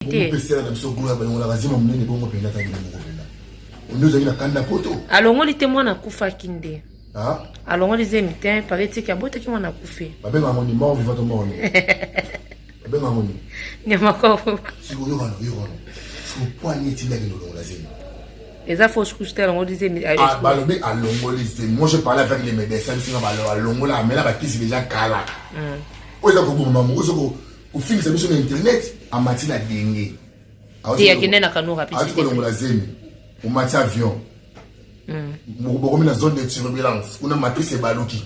te. Pesela na biso gloire balongolaka zima monene bongo mpenza ata bino moko mpenza onde ozalaki na kanda poto. Alongoli te, mwana akufaki nde. Ah? Alongoli zemi te, paraît-il abotaki mwana akufi. Babengaka yango ni mort vivant to mort ni babengaka yango ni Nyama koko. Sikoyo yokano yokano sikoyo poani etindaki nolongola zemi. Eza fausse couche te, alongoli zemi. Ah, balobi alongoli zemi. Moi, je parlais avec les médecins, bisinga balo alongola, amela bakisi déjà kala. Oyo eza koboma moko, oyo eza kofingisa biso na internet. Amati na denge. Te, akende na kano rapide. Ati kolongola zemi, omati avion, bokomi na zone de turbulence kuna, matrice ebaluki,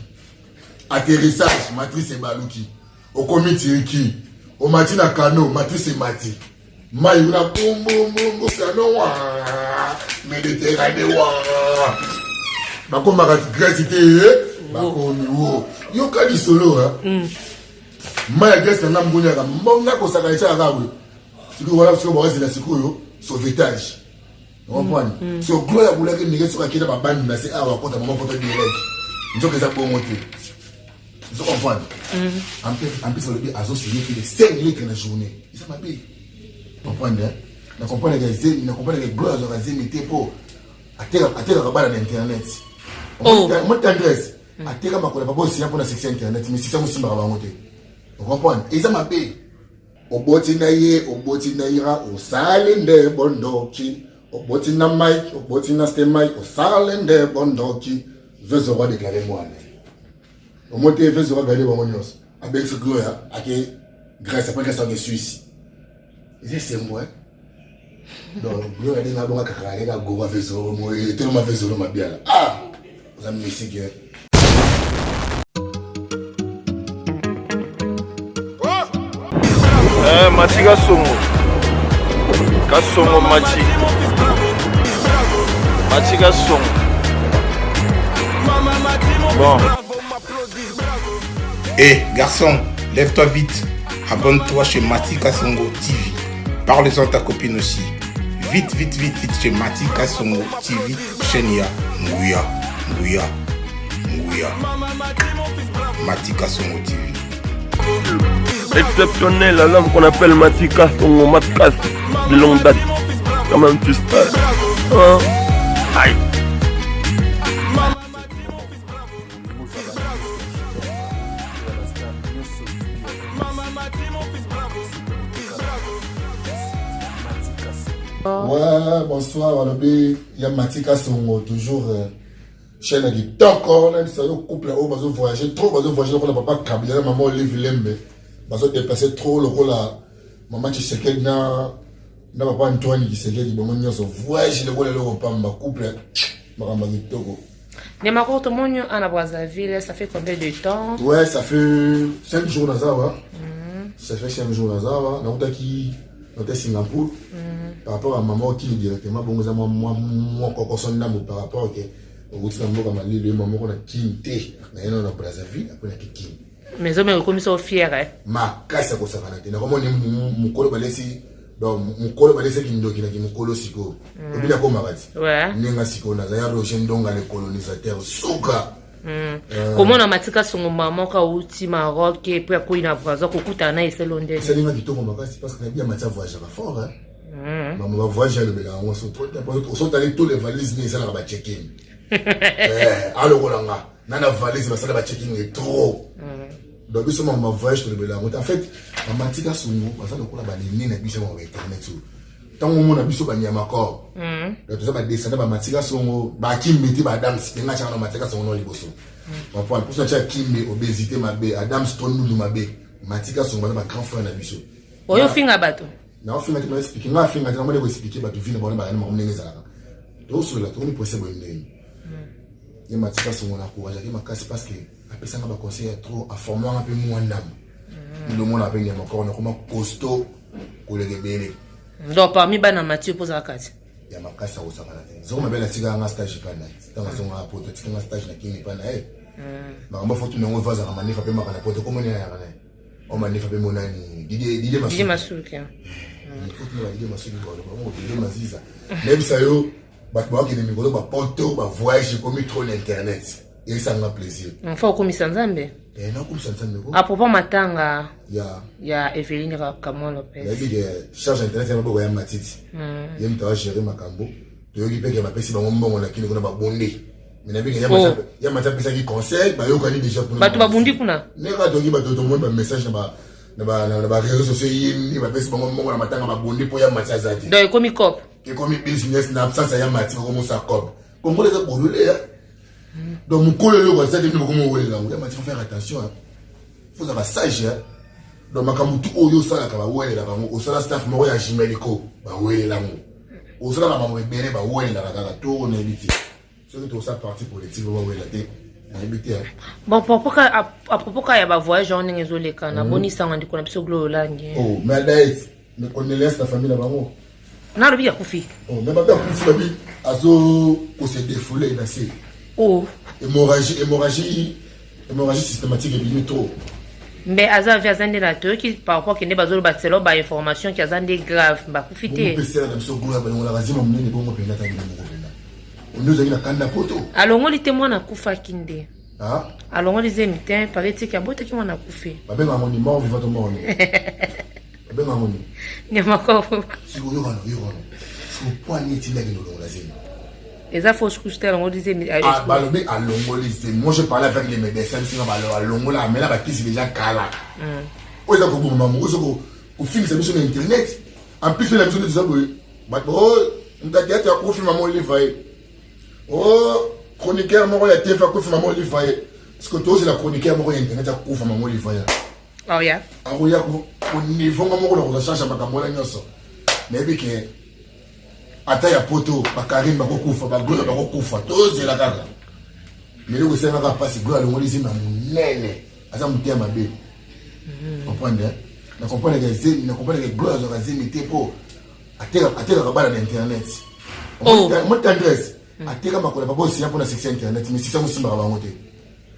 atterrissage, matrice ebaluki, okomi Turquie, omati na kano, matrice emati mai kuna, bumbumbu, kano wa Méditerranée wa bakomaka Grèce te, bakomi wo. Yoka lisolo mai ya Grèce na nga mboniaka mbonga kosaka etiaka kaka boye. Sikoyo wana sikoyo bakazela sikoyo sauvetage, comprendre? So gloire akulaki ndenge soki akenda babandi na se awa, akota mama poto direct. Nzoka eza bongo te, ozo comprendre? En plus alobi azosigner plus de 5 litres na journée, eza mabe, comprendre? Na comprendre ke zemi, na comprendre ke gloire azwaka zemi te mpo atekaka bana na internet. Mo tendresse ateka makolo papa osinya mpona sexe internet, mais succès mosimbaka bango te, ocomprendre? Eza mabe. Oboti na ye, oboti na ira, osali nde bondoki. Oboti na Mike, oboti na Stemai, osali nde bondoki. Vezoro adéclaré mwana omo te. Vezoro agane bango nyonso, abengisi Gloria, ake Grèce, après Grèce ake Suisse. Eza esengo. Donc Gloria ndenge abonga kaka aleka gora Vezoro eteloma Vezoro mabiala. Ah, oza mystique. Eh, Mati Kasongo. Kasongo Mati. Mati Kasongo. Bon. Hé, garçon, lève-toi vite. Abonne-toi chez Mati Kasongo TV. Parle-en à ta copine aussi. Vite, vite, vite, vite chez Mati Kasongo TV. Chaîne ya Nguya, Nguya, Nguya. Mati Kasongo TV. Exceptionnel à l'homme qu'on appelle Mati Kasongo, Matkas de longue date. Quand même, tu sais. Hein? Aïe. Ouais, bonsoir, balobi ya Mati Kasongo, toujours chaîne ya kitoko. Nayebisa yo, couple oyo bazo voyager trop, bazo voyager lokola papa Kabila na mama Olive Lembe, bazo déplacer trop lokola mama Tshisekedi na papa Antoine Tshisekedi. Bango nyonso voyage lokola eloko pamba. Couple makambo ya kitoko. Nyamako, tomoni ana Brazzaville, ça fait combien de temps? Ouais, ça fait 5 jours naza awa. Ça fait 5 jours naza awa. Nautaki nauta Singapour par rapport à mama okili directement bongo, eza mwa kokoso ndambo par rapport ke okuti na mboka malili ye moko na Kini te. Naye nano na Brazzaville, après naki Kini. Mais oyo okomisa o fier, eh? Makasi ya kosakana te. Nakomoni mokolo balesi, donc mokolo balesaki ndoki naki mokolo sikoyo obili akomaka ti ndenge sikoyo naza ya Roger Ndonga le colonisateur suka. Komona Matika Songo, mama moko auti Maroc epuis akoyi na Braza, kokutana na eselo ndenge? Esalinga kitoko makasi parce que nayebi ya Mati avoyageaka fort, hein. Mama bavoyage alobelaka yango osotali tous les valises nini esalaka bachecking alokola nga na valise basala bachecking e trop. Donc biso mama voyage tolobela yango te. En fait, bamatika songo baza lokola banene na biso ya ba internet oyo. Ntango omona biso banyama corps, donc toza badescendant bamatika songo, bakimbe te, baadams ndenge atiaka na matika songo no liboso. Comprendre? Mposo atia kimbe obésité mabe, adams to ndundu mabe, matika songo baza bagrand frère na biso. Oyo ofinga bato. Naofinga te, naexpliquer nga afinga te, namoni koexpliquer bato vi na bango bayana makambo ndenge ezalaka. Tokosolela, tokomi presse boye ndenge ye matika songo na encourageaki makasi parce que apesanga baconseil ya trop, aformanga mpe mwa ndambo. Ndomona mpe nyama koro nakoma costaud koleka ebele. Donc parmi bana Mathieu mpo ozala kati. Ya makasi akosakana te. Zoko mabe natikaka nga stage epa na ye ntango azongaka poto, atikanga stage na Kini epa na ye. Makambo afotu nango evo azalaka manefa mpe maka na poto komoni ayaka na ye o manefa mpe monani Didie. Didi Masuki. Fotuna badidie Masuki, baloba Didie Maziza. Nayebisa yo, bato bakokende mikolo bapoto, bavoyage ekomi trop na internet, esanga plaisir. Fa okomisa Nzambe. Eh, nakumisa Nzambe ko. À propos matanga ya ya Eveline Kamon Lopez. Nayebi ke charge internet ya maboko ya matiti. Ye moto agere makambo. Toyoki mpe ke bapesi bango mbongo na kini kuna babundi. Mais nayebi ke Oh. ya mati apesaki conseil, bayokani déjà kuna. Bato babundi kuna. Ndenge kaka toyoki bato, tomoni ba message na ba réseaux sociaux, yemi bapesi bango mbongo na matanga, babundi mpo ya mati aza te. Donc ekomi cop. Ekomi business. Na absence ya mati, bakomosa cop. Kongola eza bolole ya donc mokolo eloko aza te, nde bokomo owelela yango. Ya mati, faut faire attention, hein. Faut ozala sage, hein. Donc makambo tu oyo osalaka, bawelelaka yango. Osala staff moko ya jimeliko, bawelela yango. Osalaka makambo ebele, bawelelaka kaka. To nayebi te soki tosala parti politique, bawelela te, nayebi te, hein. Bon, à propos ka ya ba voyage wana, ndenge ezoleka na boni sango ndeko na biso Glo Olangi? Oh, mais Adaet, mes condoléances na famille na bango. Nalobi akufi. Oh, mais babe akufi, babi azo kose défouler na se. Oh. Hémorragie systématique ebimi trop. Mais aza vi, aza nde na toyoki par rapport kende bazoloba selo ba information ki aza nde grave, bakufi te. Opesela na biso gloire, balongolaka zima monene bongo mpenza, ata bino moko mpenza onde ozalaki na kanda poto. Alongoli te, mwana akufaki nde. Ah, Alongoli zemi te, paraît-il abotaki, mwana akufi. Babengaka ngo ni mort vivant to mort ni, babengaka ngo ni Nyamako. Sikoyo yokano, yokano, siko poani etindaki nolongola zemi? Eza fausse couche te, alongoli zemi. Ah, balobi alongoli zemi. Moi, je parlais avec les médecins, bisinga balo alongola, amela bakisi déjà kala. Oyo eza koboma moko, oyo eza kofingisa biso na internet. En plus mpe na biso nde toza boye, bato o moto ate akufi, mama Olive ye, o chroniqueur moko ya TV akufi, mama Olive ye. Parce que tozela chroniqueur moko ya internet akufa, mama Olive ye. Oh ya. Akoya koniveau nga moko na kozwa charge ya makambo wana nyonso. Nayebi ke ata ya poto, bakarine bakokufa, bagloire bakokufa, tozela kaka. Meloko esalaka mpasi, gloire alongoli zemi ya monene, aza moteya mabe. Comprendre, na comprendre ke zemi, na comprendre ke gloire azwaka zemi te mpo atekaka bana na internet. Oh. Mo tendresse ateka makolo ya papa osiya mpona succès internet, mais succès mosimbaka bango te.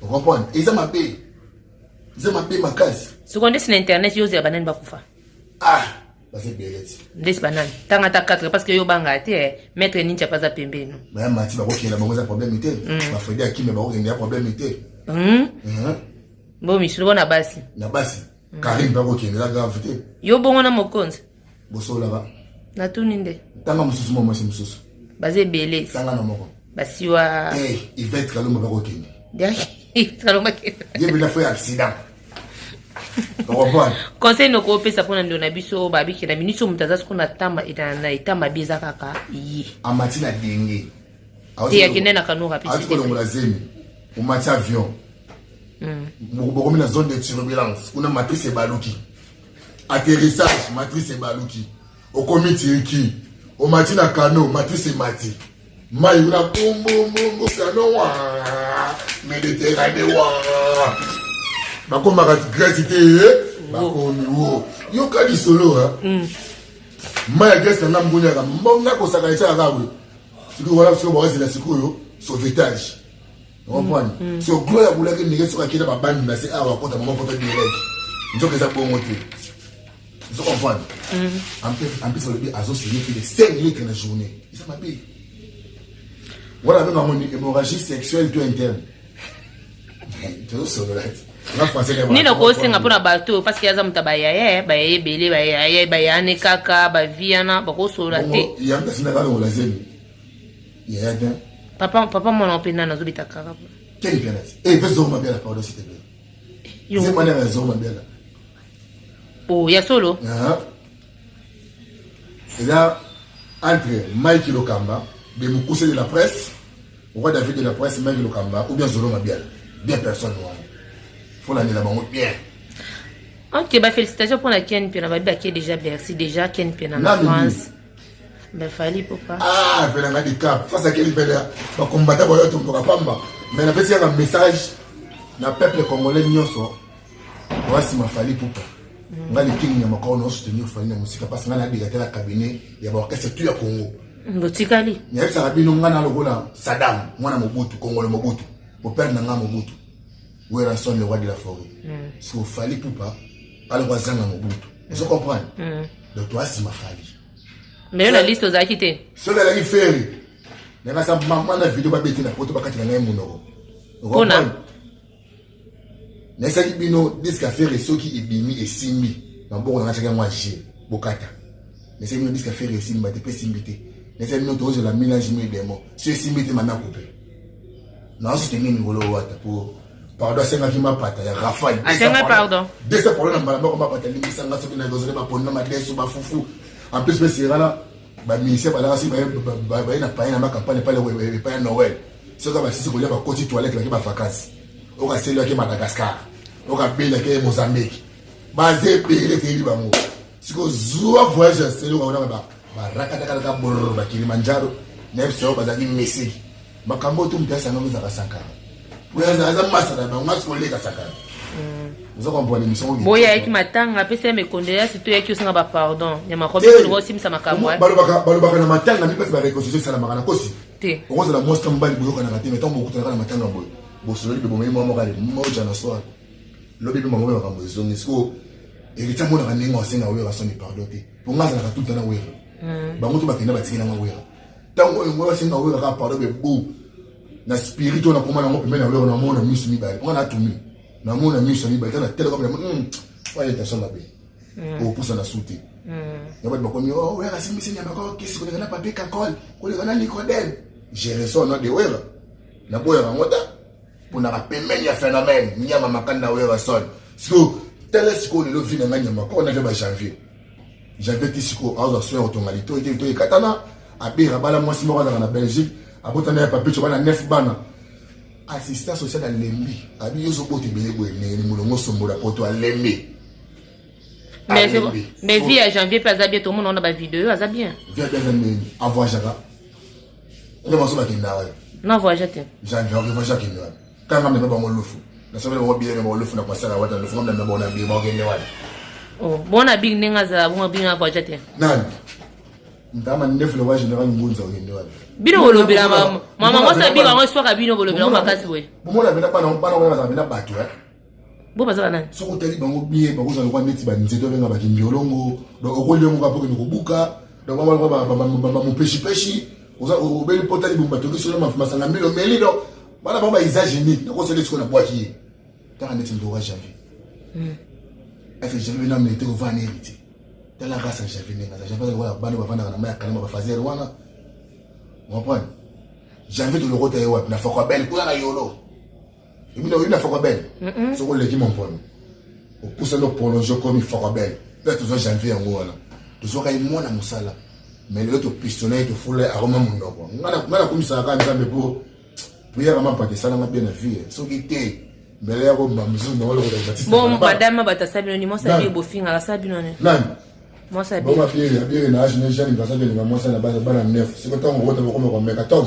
Ocomprendre, eza mabe, eza mabe makasi. Sikoyo ndesi na internet, yo ozela banani bakufa? Ah, baza ebele ti. Ndesi banani? Ntanga ata 4, parce que yo obanga te, eh. Maître Ninja mpe aza pembeni. Baya mati bakokenda bango, eza problème te. Bafredi akime bakokende, ya problème te. Bo misulu bo na basi. Na basi, Karine bakokende, eza grave te. Yo bongo na mokonzi. Bosolaka. Natuni nde. Ntanga mosusu, mwa mwasi mosusu. Baza ebele. Tanga na moko. Basiwa. Eh, Ivete Kalomba bakokende. Kalomba. Ye mpena fo ya accident, ocomprendre. Conseil noko opesa mpona ndeko na biso oyo babiki na minisi oyo, moto aza sikoyo na tamba na eta mabe, eza kaka ye. Amati na denge. Te, akende na kano rapide. Ati kolongola zemi, omati avion, bokomi na zone de turbulence kuna, matrice ebaluki. Atterrissage, matrice ebaluki. Okomi Turquie, omati na kano, matrice emati mai kuna, bombombombo, kano wa Méditerranée wa bakomaka Grèce te, bakomi wo. Yoka lisolo, mai ya Grèce nanga mboni yaka mbonga kosaka etiaka kaka boye. Sikoyo wana, sikoyo bawazela sikoyo sauvetage, comprendre. So gloire abulaki ndenge soki akenda babandi na se awa, akota mama poto direct, nzoka eza bongo te. Ozo comprendre? En plus alobi azosaigner plus de 5 litres na journée, eza mabe. Wana abenga ngo ni hémorragie sexuelle to interne, tozosolola ti nga français. Nini okosenga mpona bato? Parce que aza moto ya bayaya, bayaya ebele, bayaya bayane kaka baviana, bakosolola te. Yanga sinaka longola zemi yaya te. Papa, papa mwana mpe nani azobeta kaka? Quel bien ti eh fais zoma bien la, pardon, s'il te plaît, c'est manière ya zoma bien. Oh, ya solo. Eza entre Mike Lokamba de Mokuse de la presse, roi David de la presse, Mike Lokamba ou bien Zolo Mabiala, bien personne wana faut landela bango bien. Ok, bafélicitation mpona Ken Mpe na babi bake déjà Bercy, déjà Ken Mpe na Nani? France bafali popa. Ah, venanga di cap face à Ken Mpe, bakombata bayo tomboka pamba. Mais napesi yaka message na peuple congolais nyonso oasima Fally Ipupa. Nga likingi na makolo na soutenir Fally na mosika, parce nga nabika te na cabinet ya baorchestre tout ya Congo. Botikali. Nayebisaka bino, nga na lokola Sadam mwana Mobutu, Congolo Mobutu, mopere na nga Mobutu Werrason, le roi de la forêt. So Fally Ipupa aloko azanga Mobutu, ozo comprendre? Donc toasima Fally. Mais yo na liste ozalaki te. Soki azalaki Ferre, nanga sa mama na video babeti na poto, bakati na ngai monoko. Mpona? Nayesaki bino disque ya Ferre soki ebimi esimbi maboko na nga tiaki yango agie bokata. Nayesaki bino disque ya Ferre esimba te pe esimbi te. Nayesaki bino tozela mille ange mille démon. So esimbi te mami akupe. Na soutenir mikolo wata po pardon asengaki mapata ya Rafale. Asenga pardon. Desa pardon na mbala moko mapata limbisa nga soki na dozele baponi na madesu bafufu. En plus pe sirala ba musiciens balaka soki baye na paye na ma campagne epai ya Noël. Soki basisi kolia bakoti toilette bake ba vacances. Okaseli ake Madagascar. Okabeli ake Mozambique. Baza ebele toyebi bango. Sikoyo zwa voyage ya selo okaona barakatakataka brr ba Kilimanjaro na yebisa yo bazalaki meseki. Makambo oyo to moto asanga ngo ezalaka Sankara. Oyo aza masa na bango asi koleka Sankara. Oza comprendre émission oyo. Boya ayaki matanga apesa ye mes condoléances to yaki osenga ba pardon. Nyama kobi kolinga osimisa makambo. Balobaka na matanga mi pasi ba réconciliation esalamaka na kosi. Te. Okozala mwasi na mobali boyokanaka te mais ntango bokutanaka na matanga boye bosololi mpe bomemi mwa moko ale moja na soir lobi mpe bango mpe makambo ezongi sikoyo héritier amonaka ndenge asenga wera soni pardon te mpo nga azalaka tout na wera bango to bakenda batikela nga wera ntango oyo ngo asenga wera kaka pardon be bo na spirit oyo nakoma nango pembeni ya wera namona miso mibale mpo nga natumi namona miso mibale ta na telekoma namona oyo intention mabe opusa na su te ya bato bakomi oh wera asimbisi nyama ko kisi koleka na papier kakol koleka na licodel gere son nom de wera naboyaka yango te mponaka pembeni ya phénomène nyama makanda wera son sikoyo tala sikoyo lelo vi na ngai nyama koko na ba janvier janvier ti sikoyo azwa soin ya kotonga litoi te litoi ekatana abera bala mwasi moko azalaka na belgique abotana ya papicho bana 9 bana assistant social alembi abi yo ozobota ebele boye ndenge nini molongo osombola poto alembi Mais vie ya janvier mpe aza bien, tomona wana bavideo aza bien. Vie ya bien aza ndenge avoyageaka nde baso bakendaka wapi na voyage te janvier oke voyage akende wapi kanga mema bango lufu nasomeli bango biye bango lufu na concert ya wata lufu ngamna bango na biye bakende wapi oh bona big ndenge azala bongo big na voyage te nani ntama ndefu le roi général ngunza okende wapi bino bolobela mama mwasi ya bino yango eswaka bino bolobela yango makasi boye bomona bena bana bana wana bazala bena bato eh bo baza banani soki otali bango bien bakozala lokola neti banzete obenga bakimbiolongo donc okolia yango kaka mpo okende kobuka donc bamopeshipeshi obeli pota libumu batoki solo masanga mbilo omeli donc bana bango ba usage unique nakosala esiko nabwaki ye tanga neti ndora janvier est-ce que janvier bena mérite kovanda na héritier tala race ya janvier ndenge aza janvier aza lokola bana bavandaka na mai ya kalama bafazer wana comprendre janvier tolokota ye wapi na fakwabel kuna na yolo ebino oyebi na fakwabel soki oleki mompono opusani oprolonge okomi fakwabel mpe tozwa janvier yango wana tozwaka ye mwana mosala mais lelo topistona ye tofula ye akoma monoko ngai nakumisaka kaka nzambe mpo priere mampaka esalanga bien na vie soki te mbele ya komba mosusu nango lokola batiste bon madame bato asala bino ni mwasi abi bofingaka asala bino ni nani mwasi abi bongo abiere abiere na age ne jeune baza belinga mwasi na bana bana 9 siko ntango okota bakoma komeka 14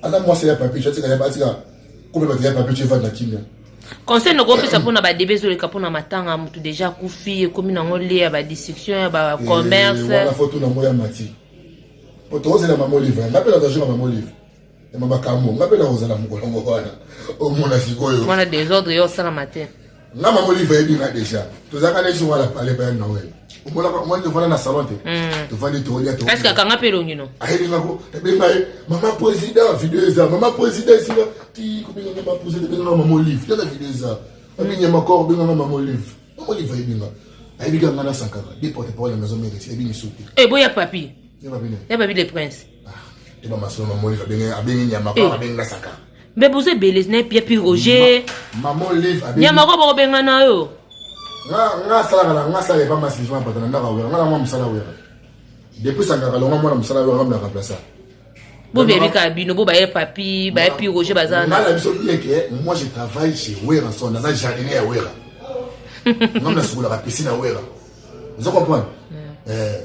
aza mwasi ya papi atika ya atika kobe bato ya papi evanda kimia conseil nokopesa mpona badebe ezoleka mpona matanga motu deja akufi ekomi nango lie ya badestruction ya bacommerce wana foto nango ya mati po tozela mama olive nga mpe naza jour ya mama olive ya mama kambo nga mpe nakozala mokolo moko wana omona sikoyo wana desordre yo osalama te nga mama olive ayebi nga deja tozalaka na jour wana pale baya noel omonaka omoni tovanda na salon te tovandi tolia est ce que akanga mpe elongi no ayebi nga ko abenga ye mama président video eza mama président esinga ti kobenga nga mama président ebenga nga mama olive tata video eza abinyama kor obenga nga mama olive mama olive ayebi nga ayebi kaka nga na sankara de porte parole ya maison mère ayebi misu te eh boya papi ya papi ne ya papi le prince ah eba masolo mama olive abengi abengi nyama kor abengi na sankara mbe bozo ebele na pia pi roger mama olive abengi nyama kor bakobenga na yo nga nga asalaka na nga asala epa masi jean pata na ndaka wera nga na mwa mosala wera depuis sankara longa mwana mosala wera nga na remplaça bo bebi kaka bino bo baye papi baye pi roger baza na nga na biso bien que moi je travaille chez wera son naza jardinier ya wera nga nasukolaka piscine ya wera ozo comprendre eh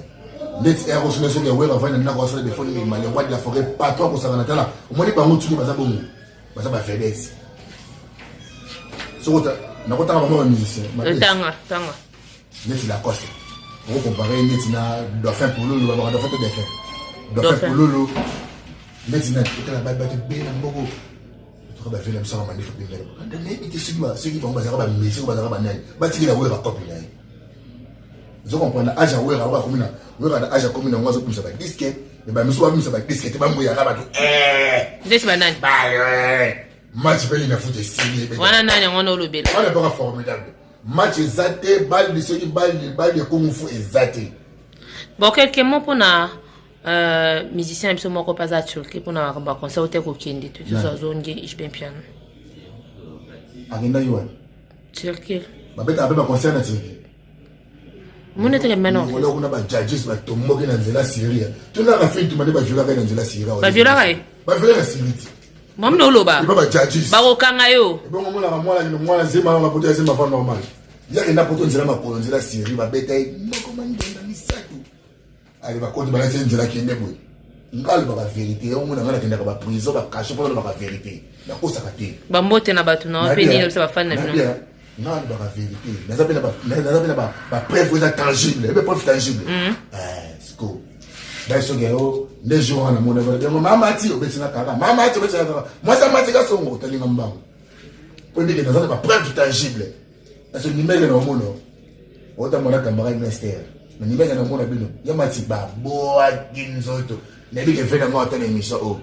neti air osuna soki ya wera avandi na ndako asala defo nini male roi de la forêt patron akosaka na tala omoni bango tuni baza bongo baza ba vedette soki nakotanga bango ba musicien tanga tanga neti lacoste okocompare neti na dauphin pululu babaka dauphin to dauphin dauphin pululu neti na otala bato ebele na mboko toka bavela biso na mandefu bengale nayebi te soki soki bango bazalaka bamesure bazalaka banani batikela wera kopi na ye ozo comprendre age ya wera oyo akomi na wera na age akomi na yango azobimisa badiske me bamisu babimisa badiske te bamboyaka bato ndeti banani Match mpe Linafoot esili ebeta. Wana nani yango wana olobela? Wana epoka formidable. Match eza te, balle soki balle balle kung fu eza te. Bon, quelques mots mpona musicien na biso moko mpe aza Turquie mpona makambo ya concert te kokende te tozo azongi JB Mpiana. Akendaki wapi? Turquie. Babetaka mpe baconcert na Turquie. Moni eteke mena. Wala kuna bajudges batomboki na nzela Syria. Tunaka fili tumande baviolaka ye na nzela Syria. Baviolaka ye? Baviolaka Syrie ti. Mamina oloba. Epa bajudges. Bakokanga yo. Ebongo monaka mwana mwana zema na poto ya zema fa normal. Yake na poto nzela makolo nzela Syrie babeta ye moko mandenda misato. Ale bakoti balati ye nzela kende boye. Nga alobaka vérité, yango mona nga nakendaka ba prison ba cachot mpo nalobaka vérité. Nakosaka te. Bambote na bato na mpe nini biso bafani na bino. Nga alobaka vérité. Naza mpe na ba preuve eza tangible. Ebe preuve tangible. Siko. Dai soki yo nde jour wana mona ba yango mama ti obetinga kaka. Mama ti obetinga kaka. Mwasi mati ka songo otalinga mbango. Po ndenge naza na ba preuve tangible. Parce que nimeke na omona. Otambola camarade Nester. Na nimeke na omona bino. Ya mati baboaki nzoto. Nayebi ke ve na nga ata na émission oyo.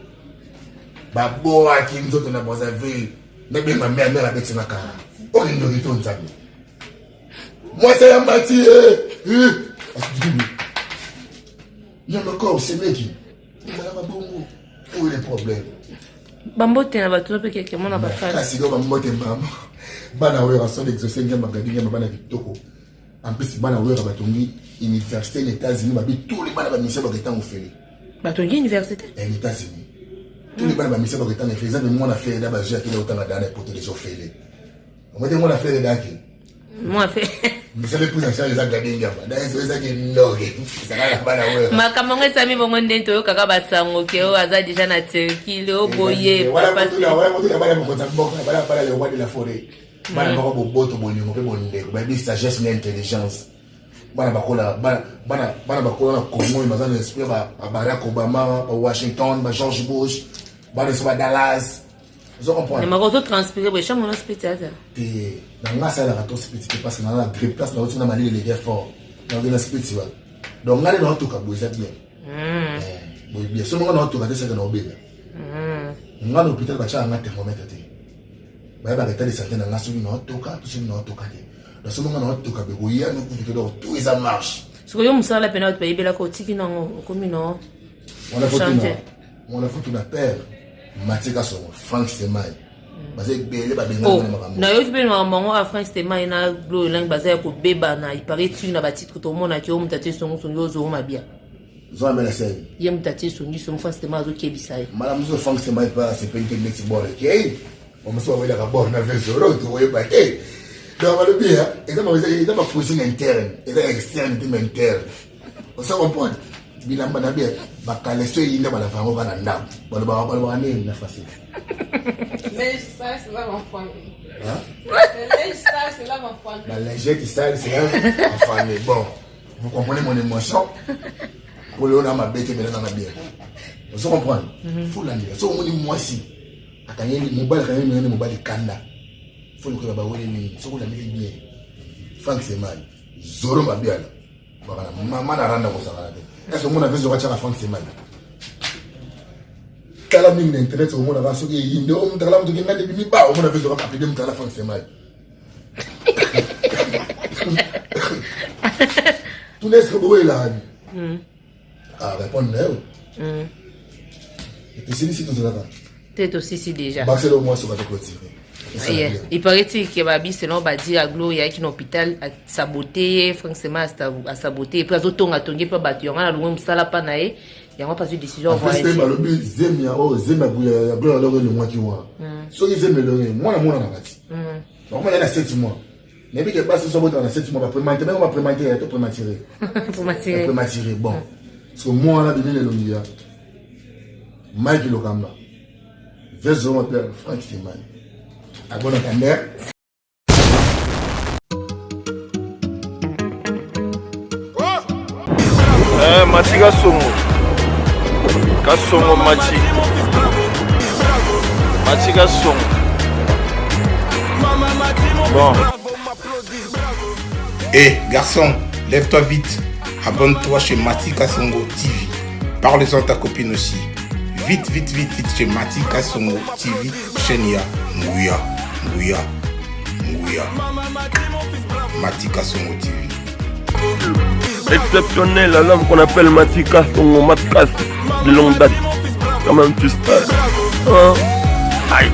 Baboaki nzoto na Brazzaville. Nabenga mère, mère abetinga kaka. Okindoki to Nzambe. Mwasi ya mati eh. Ya makor semeki. Ezalaka bongo. Oyo le problème. Bambote na bato mpe keke mona bafani. Kasi do bambote mama. Bana oyo rason exaucé ngamba gadi ngamba bana kitoko. En plus bana oyo batongi université na États-Unis babi tous les bana ba mission baketanga ofele. Batongi université? Na États-Unis. Tous les bana ba mission baketanga ofele. Eza mwana frère da ba jeu akende otanga dana poto les ofele. Omete mwana frère da ki. Mwana frère. Misala prise en charge eza gadi ngamba. Da eza ki ndoge. Ezaka na bana oyo. Makambo ngo esami bongo nde toyokaka basango ke oyo aza déjà na Turquie leo boye. Wala kotuna wala kotuna bana mokonzi ya mboka bana bana le roi de la forêt. Bana moko boboto bolingo mpe bondeko bayebi sagesse na intelligence. Bana bakola bana bana bana bakola na Congo baza na esprit ba Barack Obama, ba Washington, ba George Bush, bana so ba Dallas. Ozo comprendre? Mais ozo transpirer boye chambre na spiti ata. Te na nga asalaka to spiti te parce que na na grippe place na oti na malili eleki fort. Na na spiti wa. Donc nga nde na otoka boye eza bien. Boye bien. Soki nga na otoka te seke na obela. Nga na hôpital batiaka nga thermomètre te. Bayebaka état de santé na nga soki na otoka to soki na otoka te. Donc soki nga na otoka be koya no kutu te donc tout eza marche. Sikoyo mosala pena bato bayebelaka otiki nango okomi no. Mwana futu na père Matika Songo, Frank Semai. Baza ebele babengana na makambo. Nayoki mpe makambo yango a Frank Semai na Glo Elang baza ya kobebana. Il paraît tu na batitre tomonaki oyo moto atie songisongi oyo ozongo mabia. Zwa mela sel. Ye moto atie songisongi Frank Semai azokebisa ye. Mbala mosusu Frank Semai mpe asepeli te neti bord ekei. Bamosusu bawelaka bord na vezoro tokoyeba te. Donc balobi eza ba cuisine interne, eza externe te mais interne. Osa comprendre? Bilamba na bien bakaleso eyinda balava yango kaka na ndako. Balobaka balobaka nini na français? Linge sale se lave en famille. Hein? Le linge sale se lave en famille. La lingette sale se lave en famille. Bon, vous comprenez mon émotion? Pour le on a bête mais on a bien. Vous comprenez? Faut l'andela. So omoni mwasi akangeli mobali akangeli mobali mobali kanda. Faut lokola bawele nini? Soko olandeli bien. Frank Semai, Zoro Mabiala. Bakana mama na randa kosakana te. Est-ce que mona vezo kachaka Frank Semai? Tala mingi na internet omona ba soki eyinde o mutakala mutu kinga nde bimi ba omona vezo kaka pede mutakala Frank Semai. Tuna est-ce que boyela ni? Ah répondre na yo. Tosilisi tozalaka. Te tosisi déjà. Bakisela omwa soka to clôturer. Yeah. Il paraît-il que babi selon badi ya Gloria ayaki na hôpital asabote ye Frank Semai asabote ye mpe azotonga tongi mpe bato yango na longwe mosala mpa na ye yango mpe azwi décision ya voyage. Mpe balobi zemi ya oyo zemi ya Gloria eloko elongwaki wana soki zemi elongi mwana mwana na kati bakoma ya na 7 mois. Nayebi ke basi so botaka na 7 mois baprématuré bango baprématuré to prématuré prématuré bon parce que mwana bimi na elongi ya Mike Lokamba Vezo mpe Frank Semai abonaka nde. Mati Kasongo. Kasongo Mati. Mati Kasongo. Bon. Eh, garçon, lève-toi vite. Abonne-toi chez Mati Kasongo TV. Parle-en à ta copine aussi. Vite, vite, vite, vite chez Matika Songo TV, chaîne ya Nguya, Nguya, Nguya. Matika Songo TV. Exceptionnel à l'homme qu'on appelle Matika Songo Makas de longue date. Quand même tu sais. Hein? Aïe.